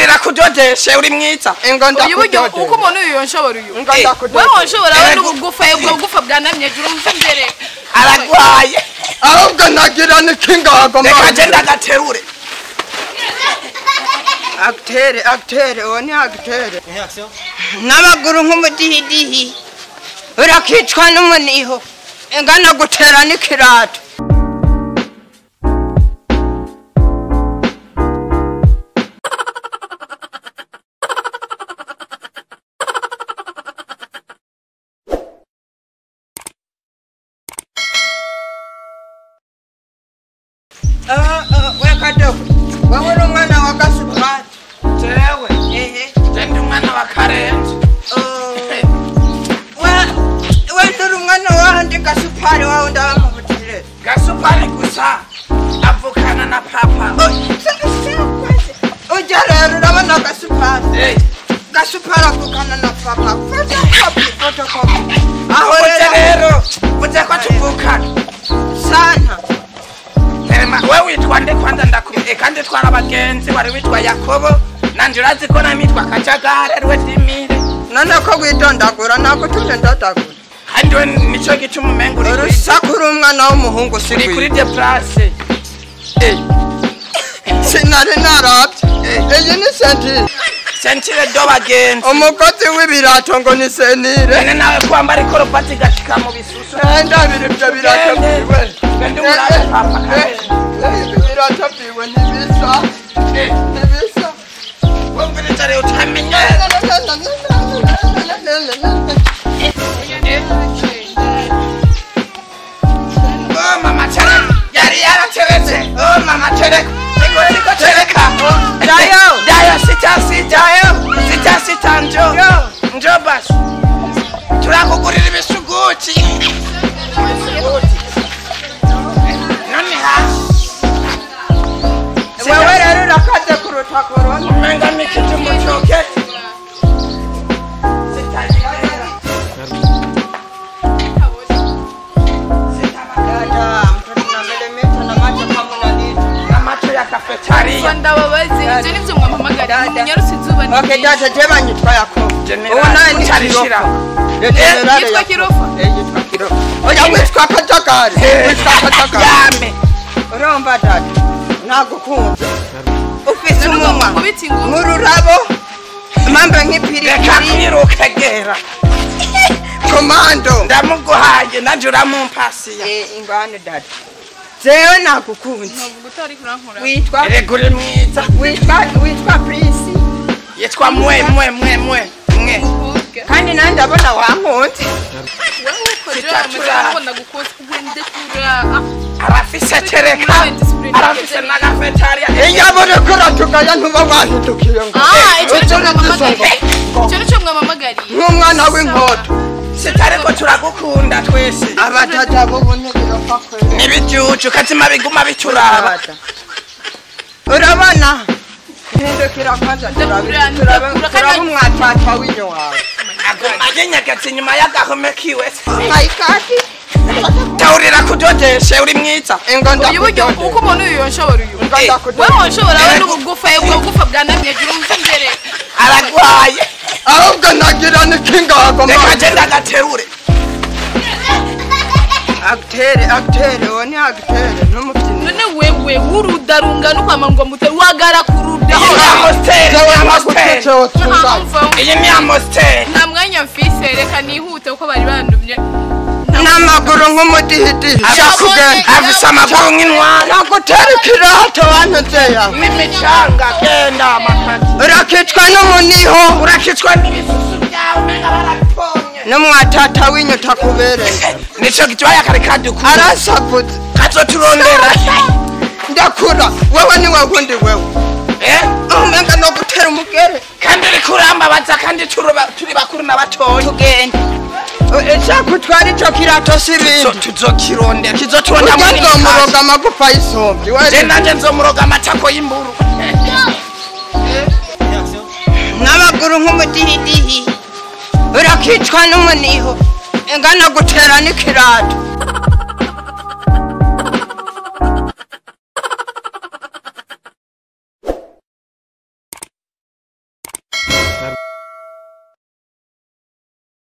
Tawurira kudodeshe uri mwiza. Uyu buryo uko umuntu uyu yonshobora uyu. Wewe wonshobora we n'ubugufa ubwo bugufa bwanamye juru umva imbere. Aragwaye. Ahubwo nagira n'ikingago. Reka je ndagaterure. Acteur, acteur, uwo ni acteur. N'amaguru nk'umudihidihi. Urakicwa n'umuniho. Ingana gutera n'ikirato. Wewe uri umwana wa Gasupari. Jewe. Ehe. Je ndi umwana wa Karenzo. We uri umwana wa ndi Gasupari wawe ndabamubutire. Gasupari gusa avukana na papa. Ujya rero urabona Gasupari. Gasupari avukana na papa. Photocopy, photocopy. Aho rero uze ko tuvukana. Sana. Wewe witwa nde kwanza ndakumye kandi twara abagenzi wari witwa Yakobo nanje urazi ko namitwa Kajagare rwe Dimire. None ko gwidondagura nagutumye ndadagura. Kandi we nico gituma umenga uri urusaku rumwana w'umuhungu si kuri de place. Sinari naravye. Iyi ni sentire. Sentire do bagenzi. Umukozi w'ibirato ngo ni senire. None nawe kwambara ikorobati gashika mu bisusu. Ndabira ibyo birato byiwe. Ndi umurabe papa kabere. Ibirato byiwe ntibisa. Ntibisa. Wumviriza rero utamenya. Oh mama chere yari yarateretse. Oh mama chere niko niko tereka. Dayo. Dayo sita sita. Sita sita njo. Njo basi. Turakugurira ibisuguti. None ha. Wewe rero urakaze kuruta korona. Umenga nikijumbu coke. Cafetaria. Ndababaze ivyo nivyo mwampamagara munyarutse izuba ni. Okay data je banyitwa Yakobo. Ubona ni Kirofa. Yitwa Kirofa. Yitwa Kirofa. Oya witwa Kajagari. Witwa Kajagari. Yame. Urumva data nagukunze. Ufise umunwa nk'ururabo mamba nk'ipiripiri. Reka kwirukegera. Komando. Ndamuguhaye nanje uramumpasiya. Ingwane data. Jewe nagukunze. Witwa Erega uri mwiza. Witwa Prince. Yitwa mwe mwe mwe mwe mwe. Kandi nanje ndabona wankunze. Arafise tereka. Arafise na cafetaria. Iyabone kuratuka ntuba wahindukiye ngo. Ico nico mwamamagariye. Nk'umwana w'inkoto. Sitareko turagukunda twese. Abatata bo ntibirofa kwere. Nibijuju kazima biguma bituraba. Urabona? Hindukira kwanza turaba umwatata w'inyo wawe. Aguma yenyegetse inyuma y'agahome kiwe. My God. Tawurira kudodeshe uri mwiza. Uyu buryo uko umuntu uyu yonshobora uyu. Wewe wonshobora we n'ubugufa ubwo bugufa bwanamye juru umva imbere. Aragwaye. Ahubwo nagira n'ikingago. Reka je ndagaterure. Acteur, acteur, uwo ni acteur n'umubyinyi. None wewe wurudarunga no kwama ngo mute wagara kuruda. Iyi ni amostel. Nta mwanya mfise reka nihute uko bari bandumye. N'amaguru nk'umudihidihi. Afise amaguru nk'intwara. Nagutera ikirato wantuzeya. N'imicanga genda amakati. Urakicwa n'umuniho. Urakicwa n'ibisusu byawe umenga barabiponye. N'umwatata w'inyo utakubereye. Nico gitwaye akari kadukura. Arasakuza. Kazoturondera. Ndakura. Wewe ni wewe ndi wewe. Umenga no gutera umugere. Kandi uri kurambabaza kandi turi bakuru na batoyi. Tugende. Ecakutwara ico kirato si ibindi. Tuzokirondera. Kizoturonda muri. Nzomuroga amagufa y'isombe. Je nanje nzomuroga amatako y'imburu. N'amaguru nk'umudihidihi. Urakicwa n'umuniho. Ingana gutera n'ikirato.